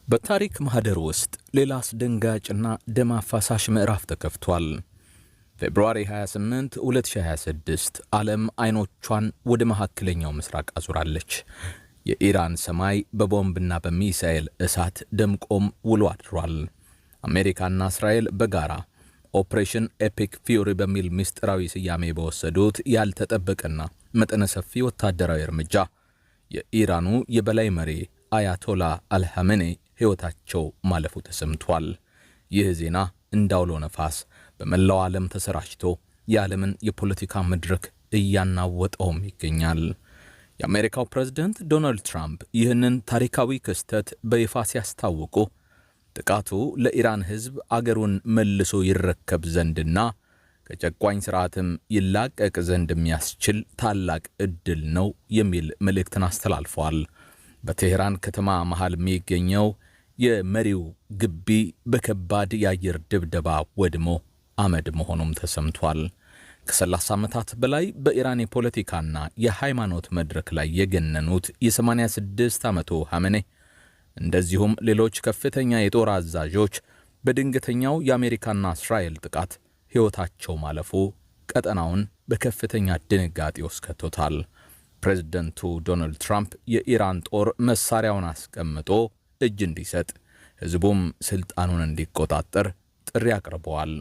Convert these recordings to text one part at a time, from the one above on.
በታሪክ ማህደር ውስጥ ሌላ አስደንጋጭና ደም አፋሳሽ ምዕራፍ ተከፍቷል። February 28 2026 ዓለም አይኖቿን ወደ መካከለኛው ምስራቅ አዙራለች። የኢራን ሰማይ በቦምብና በሚሳኤል እሳት ደምቆም ውሎ አድሯል። አሜሪካና እስራኤል በጋራ Operation Epic Fury በሚል ምስጢራዊ ስያሜ በወሰዱት ያልተጠበቀና መጠነ ሰፊ ወታደራዊ እርምጃ የኢራኑ የበላይ መሪ አያቶላ አልሐመኔ ሕይወታቸው ማለፉ ተሰምቷል። ይህ ዜና እንዳውሎ ነፋስ በመላው ዓለም ተሰራጭቶ የዓለምን የፖለቲካ መድረክ እያናወጠውም ይገኛል። የአሜሪካው ፕሬዝደንት ዶናልድ ትራምፕ ይህንን ታሪካዊ ክስተት በይፋ ሲያስታውቁ፣ ጥቃቱ ለኢራን ሕዝብ አገሩን መልሶ ይረከብ ዘንድና ከጨቋኝ ስርዓትም ይላቀቅ ዘንድ የሚያስችል ታላቅ ዕድል ነው የሚል መልእክትን አስተላልፈዋል። በቴህራን ከተማ መሃል የሚገኘው የመሪው ግቢ በከባድ የአየር ድብደባ ወድሞ አመድ መሆኑም ተሰምቷል። ከ30 ዓመታት በላይ በኢራን የፖለቲካና የሃይማኖት መድረክ ላይ የገነኑት የ86 ዓመቱ ሐመኔ እንደዚሁም ሌሎች ከፍተኛ የጦር አዛዦች በድንገተኛው የአሜሪካና እስራኤል ጥቃት ሕይወታቸው ማለፉ ቀጠናውን በከፍተኛ ድንጋጤ ውስጥ ከቶታል። ፕሬዝደንቱ ዶናልድ ትራምፕ የኢራን ጦር መሳሪያውን አስቀምጦ እጅ እንዲሰጥ፣ ሕዝቡም ስልጣኑን እንዲቆጣጠር ጥሪ አቅርበዋል።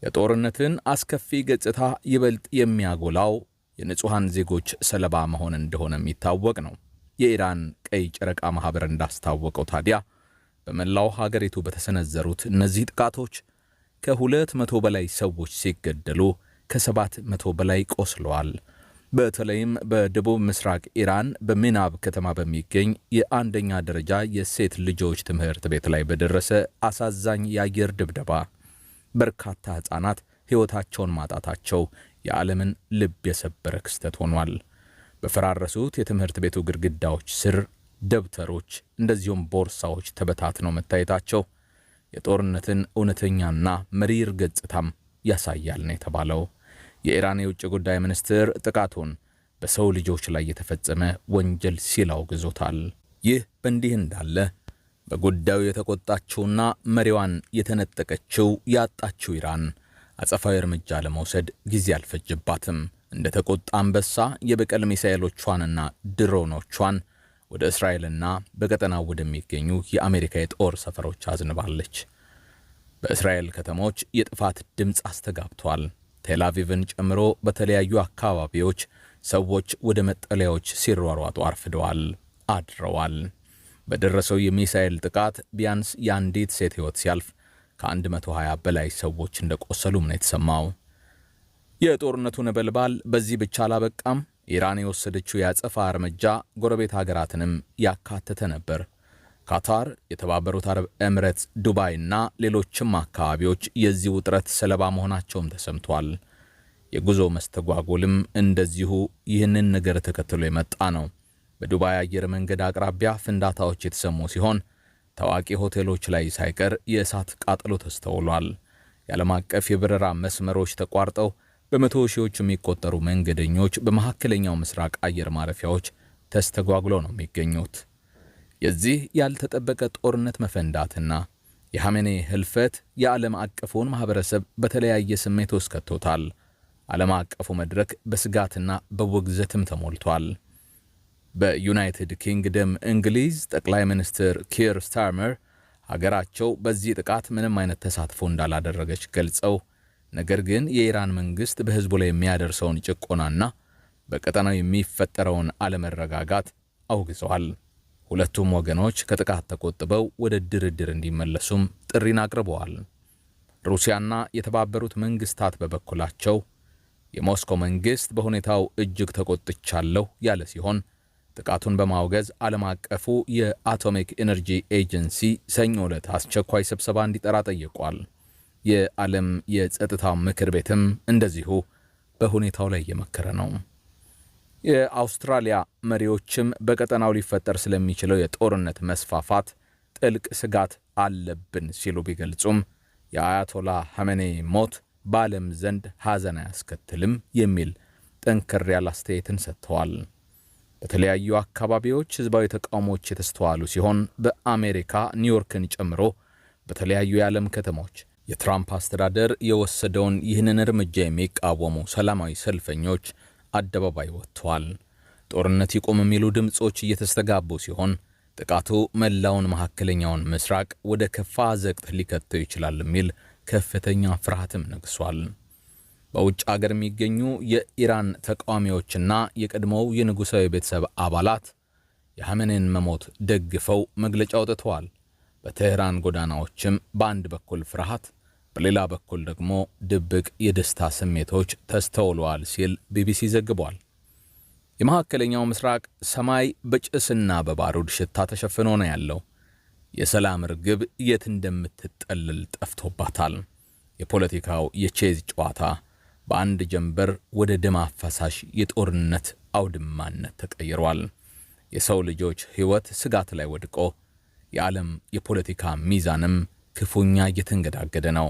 የጦርነትን አስከፊ ገጽታ ይበልጥ የሚያጎላው የንጹሐን ዜጎች ሰለባ መሆን እንደሆነ የሚታወቅ ነው። የኢራን ቀይ ጨረቃ ማኅበር እንዳስታወቀው ታዲያ በመላው ሀገሪቱ በተሰነዘሩት እነዚህ ጥቃቶች ከ200 በላይ ሰዎች ሲገደሉ ከ700 በላይ ቆስለዋል። በተለይም በደቡብ ምስራቅ ኢራን በሚናብ ከተማ በሚገኝ የአንደኛ ደረጃ የሴት ልጆች ትምህርት ቤት ላይ በደረሰ አሳዛኝ የአየር ድብደባ በርካታ ሕፃናት ሕይወታቸውን ማጣታቸው የዓለምን ልብ የሰበረ ክስተት ሆኗል። በፈራረሱት የትምህርት ቤቱ ግድግዳዎች ስር ደብተሮች እንደዚሁም ቦርሳዎች ተበታትነው መታየታቸው የጦርነትን እውነተኛና መሪር ገጽታም ያሳያል ነው የተባለው። የኢራን የውጭ ጉዳይ ሚኒስትር ጥቃቱን በሰው ልጆች ላይ የተፈጸመ ወንጀል ሲል አውግዞታል። ይህ በእንዲህ እንዳለ በጉዳዩ የተቆጣችውና መሪዋን የተነጠቀችው ያጣችው ኢራን አጸፋዊ እርምጃ ለመውሰድ ጊዜ አልፈጀባትም። እንደ ተቆጣ አንበሳ የበቀል ሚሳኤሎቿንና ድሮኖቿን ወደ እስራኤልና በቀጠናው ወደሚገኙ የአሜሪካ የጦር ሰፈሮች አዝንባለች። በእስራኤል ከተሞች የጥፋት ድምፅ አስተጋብቷል። ቴል አቪቭን ጨምሮ በተለያዩ አካባቢዎች ሰዎች ወደ መጠለያዎች ሲሯሯጡ አርፍደዋል፣ አድረዋል። በደረሰው የሚሳኤል ጥቃት ቢያንስ የአንዲት ሴት ሕይወት ሲያልፍ ከ120 በላይ ሰዎች እንደቆሰሉም ነው የተሰማው። የጦርነቱ ነበልባል በዚህ ብቻ አላበቃም። ኢራን የወሰደችው የአጸፋ እርምጃ ጎረቤት ሀገራትንም ያካተተ ነበር። ካታር፣ የተባበሩት አረብ ኤምሬትስ፣ ዱባይ እና ሌሎችም አካባቢዎች የዚህ ውጥረት ሰለባ መሆናቸውም ተሰምቷል። የጉዞ መስተጓጎልም እንደዚሁ ይህንን ነገር ተከትሎ የመጣ ነው። በዱባይ አየር መንገድ አቅራቢያ ፍንዳታዎች የተሰሙ ሲሆን ታዋቂ ሆቴሎች ላይ ሳይቀር የእሳት ቃጠሎ ተስተውሏል። የዓለም አቀፍ የበረራ መስመሮች ተቋርጠው በመቶ ሺዎች የሚቆጠሩ መንገደኞች በመካከለኛው ምስራቅ አየር ማረፊያዎች ተስተጓጉለው ነው የሚገኙት። የዚህ ያልተጠበቀ ጦርነት መፈንዳትና የሐሜኔ ህልፈት የዓለም አቀፉን ማኅበረሰብ በተለያየ ስሜት ውስጥ ከቶታል። ዓለም አቀፉ መድረክ በስጋትና በውግዘትም ተሞልቷል። በዩናይትድ ኪንግደም እንግሊዝ ጠቅላይ ሚኒስትር ኪር ስታርመር ሀገራቸው በዚህ ጥቃት ምንም አይነት ተሳትፎ እንዳላደረገች ገልጸው፣ ነገር ግን የኢራን መንግስት በህዝቡ ላይ የሚያደርሰውን ጭቆናና በቀጠናው የሚፈጠረውን አለመረጋጋት አውግዘዋል። ሁለቱም ወገኖች ከጥቃት ተቆጥበው ወደ ድርድር እንዲመለሱም ጥሪን አቅርበዋል። ሩሲያና የተባበሩት መንግስታት በበኩላቸው የሞስኮ መንግስት በሁኔታው እጅግ ተቆጥቻለሁ ያለ ሲሆን፣ ጥቃቱን በማውገዝ ዓለም አቀፉ የአቶሚክ ኤነርጂ ኤጀንሲ ሰኞ ዕለት አስቸኳይ ስብሰባ እንዲጠራ ጠይቋል። የዓለም የጸጥታው ምክር ቤትም እንደዚሁ በሁኔታው ላይ እየመከረ ነው። የአውስትራሊያ መሪዎችም በቀጠናው ሊፈጠር ስለሚችለው የጦርነት መስፋፋት ጥልቅ ስጋት አለብን ሲሉ ቢገልጹም፣ የአያቶላ ሐመኔ ሞት በዓለም ዘንድ ሐዘን አያስከትልም የሚል ጠንከር ያለ አስተያየትን ሰጥተዋል። በተለያዩ አካባቢዎች ህዝባዊ ተቃውሞዎች የተስተዋሉ ሲሆን፣ በአሜሪካ ኒውዮርክን ጨምሮ በተለያዩ የዓለም ከተሞች የትራምፕ አስተዳደር የወሰደውን ይህንን እርምጃ የሚቃወሙ ሰላማዊ ሰልፈኞች አደባባይ ወጥተዋል። ጦርነት ይቁም የሚሉ ድምፆች እየተስተጋቡ ሲሆን፣ ጥቃቱ መላውን መካከለኛውን ምስራቅ ወደ ከፋ አዘቅት ሊከተው ይችላል የሚል ከፍተኛ ፍርሃትም ነግሷል። በውጭ አገር የሚገኙ የኢራን ተቃዋሚዎችና የቀድሞው የንጉሣዊ ቤተሰብ አባላት የሐመኔን መሞት ደግፈው መግለጫ አውጥተዋል። በቴህራን ጎዳናዎችም በአንድ በኩል ፍርሃት፣ በሌላ በኩል ደግሞ ድብቅ የደስታ ስሜቶች ተስተውለዋል ሲል ቢቢሲ ዘግቧል። የመካከለኛው ምስራቅ ሰማይ በጭስና በባሩድ ሽታ ተሸፍኖ ነው ያለው። የሰላም ርግብ የት እንደምትጠልል ጠፍቶባታል። የፖለቲካው የቼዝ ጨዋታ በአንድ ጀንበር ወደ ደም አፋሳሽ የጦርነት አውድማነት ተቀይሯል። የሰው ልጆች ሕይወት ስጋት ላይ ወድቆ የዓለም የፖለቲካ ሚዛንም ክፉኛ እየተንገዳገደ ነው።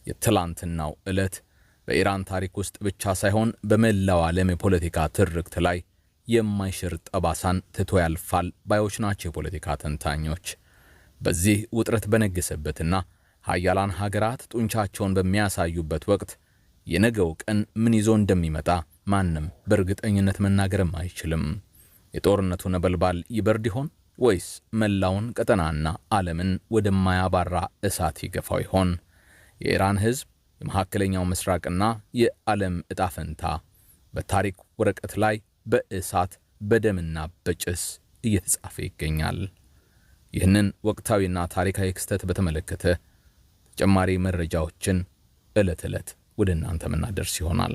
የትላንትናው ዕለት በኢራን ታሪክ ውስጥ ብቻ ሳይሆን በመላው ዓለም የፖለቲካ ትርክት ላይ የማይሽር ጠባሳን ትቶ ያልፋል ባዮች ናቸው የፖለቲካ ተንታኞች። በዚህ ውጥረት በነገሰበትና ሀያላን ሀገራት ጡንቻቸውን በሚያሳዩበት ወቅት የነገው ቀን ምን ይዞ እንደሚመጣ ማንም በእርግጠኝነት መናገርም አይችልም። የጦርነቱ ነበልባል ይበርድ ይሆን ወይስ መላውን ቀጠናና ዓለምን ወደማያባራ እሳት ይገፋው ይሆን? የኢራን ሕዝብ፣ የመካከለኛው ምስራቅና የዓለም ዕጣ ፈንታ በታሪክ ወረቀት ላይ በእሳት፣ በደምና በጭስ እየተጻፈ ይገኛል። ይህንን ወቅታዊና ታሪካዊ ክስተት በተመለከተ ተጨማሪ መረጃዎችን ዕለት ዕለት ወደ እናንተ የምናደርስ ይሆናል።